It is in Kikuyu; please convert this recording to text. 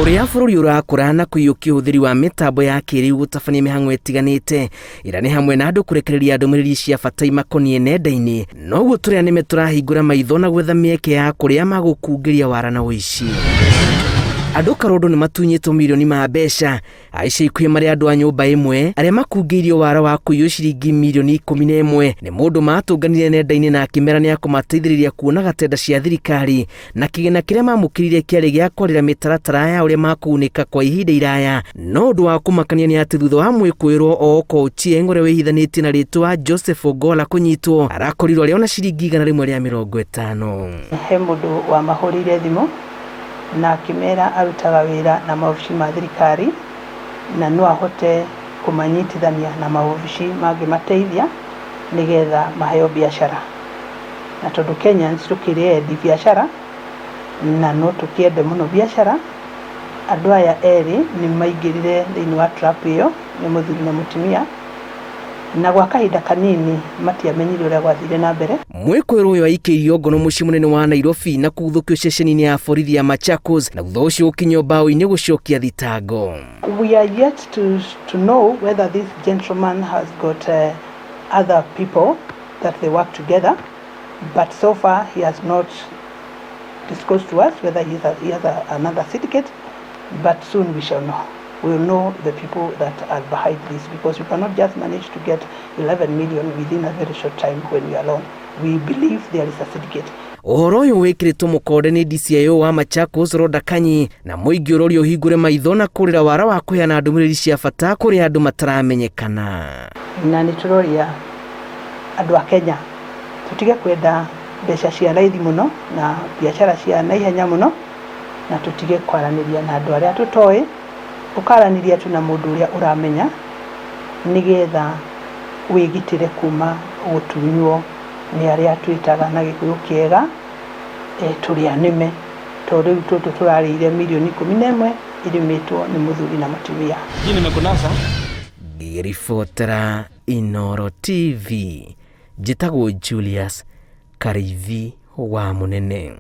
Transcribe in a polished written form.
Ũrĩa bũrũri ũrakũra na kũiyũkia ũhũthĩri wa mĩtambo ya kĩrĩu gũtabania mĩhang'o ĩtiganĩte ĩrĩa nĩ hamwe na andũ kũrekereria ndũmĩrĩri cia bata imakoniĩ nenda-inĩ, noguo tũrĩa nĩme tũrahingũra maitho na gwetha mĩeke ya kũrĩa magũkungĩria wara na ũici. Andũ karondo nĩ matunyĩtwo mirioni ma mbeca a ica ikuhĩ marĩ andũ a nyũmba ĩmwe arĩa makungĩirio wara wa kũiywo ciringi mirioni 11 nĩ mũndũ matũnganire nenda-inĩ na akĩmera nĩ akũmateithĩrĩria kuonaga tenda cia thirikari na kĩgĩna kĩrĩa mamũkĩrire kĩarĩ gĩa kwarĩra mĩtaratara ya ũrĩa makũgunĩka kwa ihinda iraya. No ũndũ wa kũmakania nĩ atĩ thutha wa mwĩkũĩrwo Ooko Ochieng ũrĩa wĩhithanĩtie na rĩtwa Joseph Ogolla kũnyitwo, arakorirwo arĩ ona ciringi 150. He mũndũ wamahũrĩire thimũ na akĩmera arutaga wĩra na maobici ma thirikari na no ahote kũmanyitithania na maobici mangĩmateithia nĩgetha maheo biacara. Na tondũ Kenyans tũkĩrĩ endi biacara na no tũkĩende mũno biacara, andũ aya erĩ nĩ maingĩrire thĩinĩ wa trap ĩyo, nĩ mũthuri na mũtumia, na gwa kahinda kanini matiamenyire ũrĩa gwathire na mbere. Mwĩkũĩrwo ũyũ aikĩirio ngono mũciĩ mũnene wa Nairobi na kũguthũkio ceceni-inĩ ya borithi ya Machakos na thutha ũcio gũkinyio mbaũ-inĩ gũcokia thitango. We are yet to know whether this gentleman has got other people that they work together, but so far he has not disclosed to us whether he has another syndicate, but soon we shall know. We will know the people that are behind this, because you cannot just manage to get 11 million within a very short time when you are alone. We believe there is a syndicate. Ũhoro ũyũ wĩkĩrĩtwo mũkonde nĩ DCIO wa Machakos Rhoda Kanyi na mũingĩ ũrorio ũhingũre maitho na kũrĩra wara wa kũheana ndũmĩrĩri cia bata kũrĩ andũ mataramenyekana. Na nĩ tũroria andũ a Kenya tũtige kwenda mbeca cia raithi mũno na biacara cia naihenya mũno, na tũtige kwaranĩria na andũ arĩa tũtoĩ, ũkaranĩria tu na mũndũ ũrĩa ũramenya nĩgetha wĩgitĩre kuma gũtunywo nĩ arĩa twĩtaga na Gĩkũyũ kĩega tũrĩ anĩme, tondũ rĩu tũtũ tũrarĩire mirioni 11 irĩmĩtwo nĩ mũthuri na mũtumia. Hii nimekunasa. Ngĩribotera Inooro TV, njĩtagwo Julius Kariithi wa Mũnene.